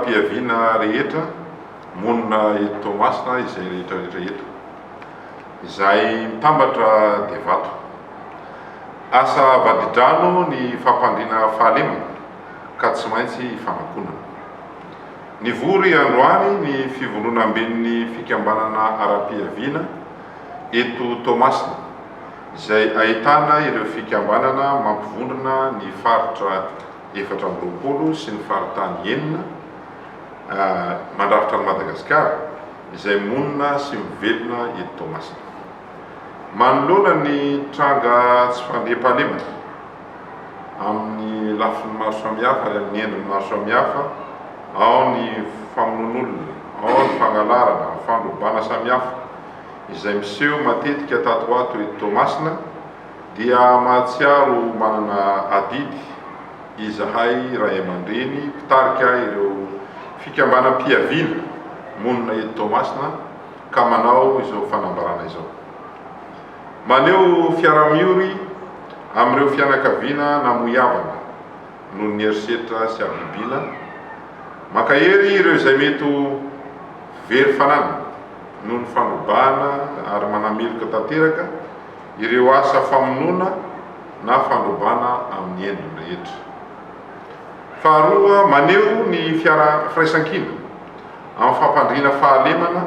ara-piaviana rehetra monina eto Toamasina izay rehetra rehetra eto. Izay mitambatra dia vato. Asa vadidrano ny fampandriana fahalemana ka tsy maintsy ifanakonana. Nivory androany ny fivondronamben'ny fikambanana ara-piaviana eto Toamasina izay ahitana ireo fikambanana mampivondrona ny faritra 24 sy ny faritany enina mandrafitra an'i Madagasikara izay monina sy mivelona eto Toamasina. Manoloana ny tranga tsy fandriampahalemana amin'ny lafiny maro samihafa ary amin'ny endriny maro samihafa, ao ny famonoan'olona, ao ny fangalarana, ny fandrobana samihafa izay miseho matetika tato ho ato eto Toamasina dia mahatsiaro ho manana adidy izahay ray aman-dreny mpitarika ireo fikambanam-piaviana monina eto Toamasina ka manao izao fanambarana izao. Maneho fiara-miory amin'ireo fianakaviana namoy havana noho ny herisetra sy habibiana, mankahery ireo izay mety ho very fananana noho ny fandrobana ary manameloka tanteraka ireo asa famonoana na fandrobana amin'ny endriny rehetra. Faharoa, maneho ny fiara firaisankina amin'ny fampandriana fahalemana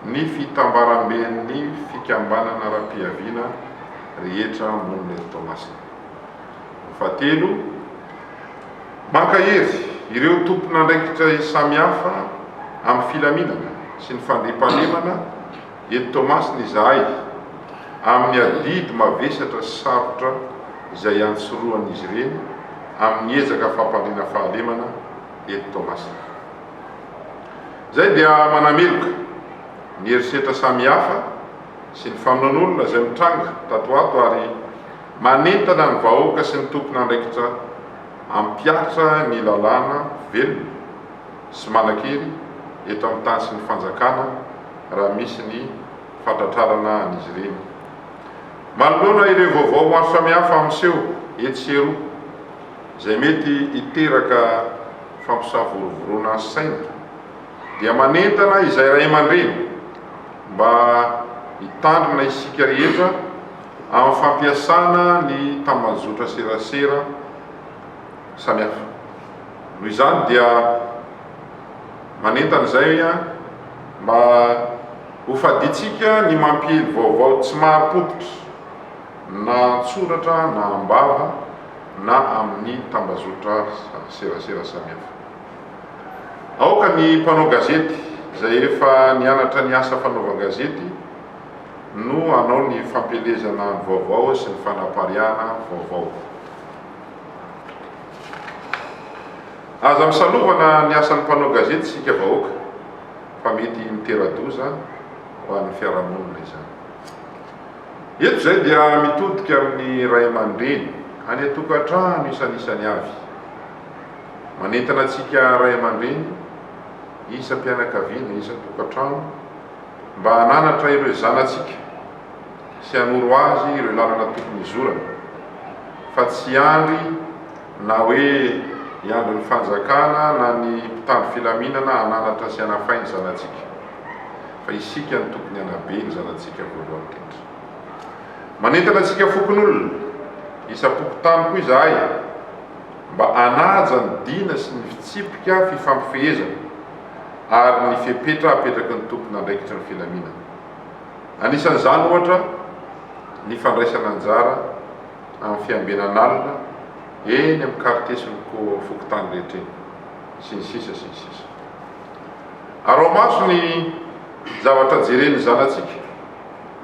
ny fitambaramben'ny fikambanana ara-piaviana rehetra monina eto Toamasina. Ny fahatelo, mankahery ireo tompon'andraikitra samihafa amin'ny filaminana sy ny fandriampahalemana eto Toamasina izahay amin'ny adidy mavesatra sy sarotra izay iantsorohan'izy ireny amin'ny ezaka fampandriana fahalemana eto Toamasina. Izay dia manameloka ny herisetra samihafa sy ny famonoan'olona izay mitranga tato ho ato ary manentana ny vahoaka sy ny tompon'andraikitra hampihatra ny lalàna velona sy manan-kery eto amin'ny tany sy ny fanjakana raha misy ny fatratrarana an'izy ireny. Manoloana ireo vaovao maro samihafa miseho etsy sy eroa izay mety hiteraka fampisavorovoroana saina dia manentana izay ray aman-dreny mba hitandrina isika rehetra amin'ny fampiasana ny tambajotra serasera samihafa. Noho izany dia manentana izay mba ho fadintsika ny mampiely vaovao tsy marim-pototra na an-tsoratra na am-bava na amin'ny tambazotra serasera samihafa. Aoka ny mpanao gazety izay efa nianatra ny asa fanaovan-gazety no hanao ny fampielezana ny vaovao sy ny fanapariahana vaovao. Aza misalovana ny asan'ny mpanao gazety isika vahoaka fa mety mitera-doza ho an'ny fiarahamonina izany. Eto izay dia mitodika amin'ny ray aman-dreny any an-tokantrano isanisany avy. Manentana antsika ray aman-dreny isam-pianakaviana, isan-tokantrano mba hananatra ireo zanatsika sy hanoro azy ireo lalana tokony hizorana fa tsy hiandry na hoe hiandry ny fanjakana na ny mpitandro filaminana hananatra sy hanafay ny zanatsika fa isika no tokony hanabe ny zanatsika voalohany indrindra. Manentana antsika fokonolona isam-pokontany koa izahay mba hanaja ny dina sy ny fitsipika fifampifehezana ary ny fepetra apetraky ny tompon'andraikitry ny filaminana. Anisan'izany ohatra ny fandraisana anjara amin'ny fiambenan'alina eny amin'ny kartie sy ny fokontany rehetra eny, sy ny sisa sy ny sisa. Araho maso ny zavatra jeren'ny zanatsika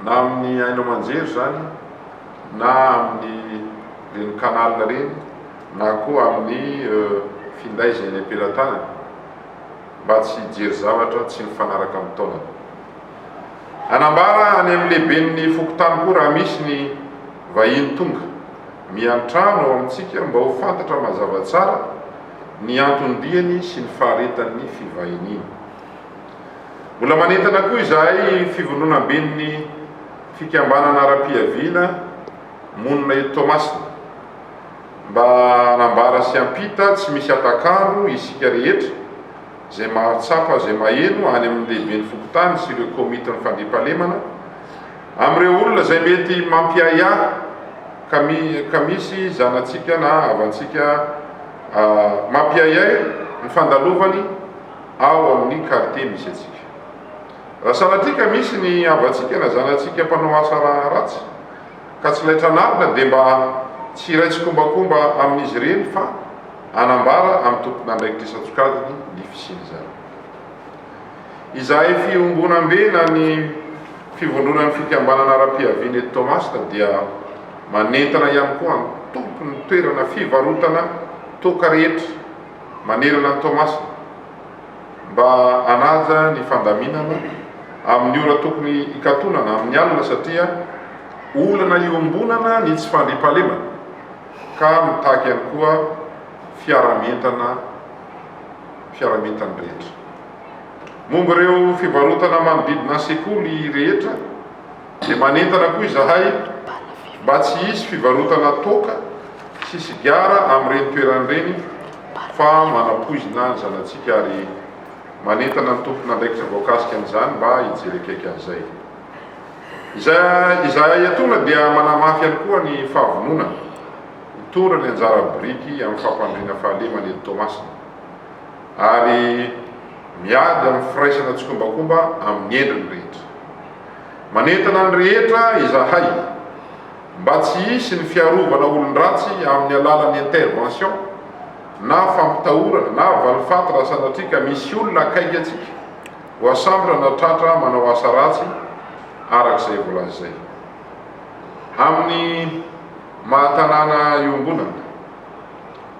na amin'ny haino aman-jery izany na amin'ny ireny canal ireny na koa amin'ny finday izay eny am-pelatanany mba tsy hijery zavatra tsy mifanaraka amin'ny taonany. Hanambara any amin'ny lehiben'ny fokontany koa raha misy ny vahiny tonga miantrano ao amintsika mba ho fantatra mazava tsara ny anton-diany sy ny faharetan'ny fivahiniany. Mbola manentana koa izahay fivondronamben'ny fikambanana ara-piaviana monina eto Toamasina mba hanambara sy hampita tsy misy hatak'andro isika rehetra. izay mahatsapa izay maheno any amin'ny lehiben'ny fokontany sy ireo komitin'ny fandriampahalemana amin'ireo olona izay mety mampiahiahy ka ka misy zanatsika na havantsika mampiahiahy ny fandalovany ao amin'ny kartie misy antsika. Raha sanatria ka misy ny havantsika na zanatsika mpanao asa ratsy ka tsy laitra anarina dia mba tsy hiray tsikombakomba amin'izy ireny fa hanambara amin'ny tompon'andraikitra isan-tsokajiny ny fisian'izany. Izahay fiombonambe na ny fivondronan'ny fikambanana ara-piaviana eto Toamasina dia manentana ihany koa ny tompon'ny toerana fivarotana toaka rehetra manerana an'i Toamasina mba hanaja ny fandaminana amin'ny ora tokony hikatonana amin'ny alina satria olana iombonana ny tsy fandriampahalemana ka mitaky ihany koa fiarahamientana fiarahamientan'ny rehetra. Momba ireo fivarotana manodidina ny sekoly rehetra dia manentana koa izahay mba tsy hisy fivarotana toaka sy sigara amin'ireny toerana ireny fa manapoizina ny zanatsika ary manentana ny tompon'andraikitra voakasika an'izany mba hijery akaiky an'izay. Izay izahay etoana dia manamafy ihany koa ny fahavononana hitondra ny anjara biriky amin'ny fampandriana fahalemana eto Toamasina ary miady amin'ny firaisana tsikombakomba amin'ny endriny rehetra. Manentana ny rehetra izahay mba tsy hisy ny fiarovana olon-dratsy amin'ny alalan'ny intervention na fampitahorana na valifaty raha sanatria ka misy olona akaiky antsika voasambotra na tratra manao asa ratsy araka izay voalaza izay. Amin'ny maha tanàna iombonana,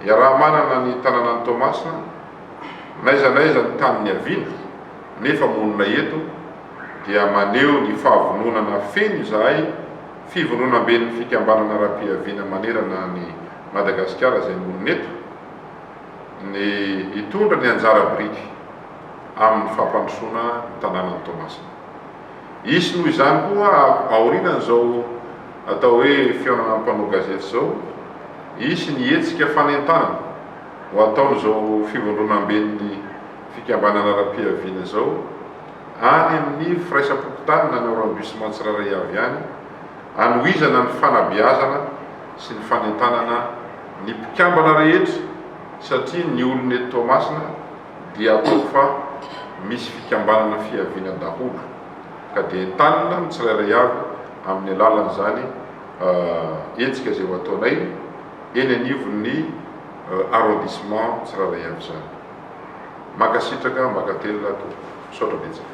iaraha-manana ny tanànan'i Toamasina, n'aiza n'aiza ny tany niaviana nefa monina eto dia maneho ny fahavononana feno izahay fivondronamben'ny fikambanana ara-piaviana manerana an'i Madagasikara izay monina eto ny hitondra ny anjara biriky amin'ny fampandrosoana ny tanànan'i Toamasina. Hisy noho izany koa aorianan'izao atao hoe fihaonana amin'ny mpanao gazety izao, hisy ny hetsika fanentanana ho ataon'izao fivondronamben'ny fikambanana ara-piaviana izao any amin'ny firaisam-pokontany na ny arrondissement tsirairay avy any, hanohizana ny fanabeazana sy ny fanentanana ny mpikambana rehetra satria ny olona eto Toamasina dia ataoko fa misy fikambanana fiaviana daholo ka dia entanina ny tsirairay avy amin'ny alalan'izany hetsika izay ho ataonay eny anivon'ny arrondissement tsirairay avy izany. Mankasitraka, mankatelina tompoko. Misaotra betsaka.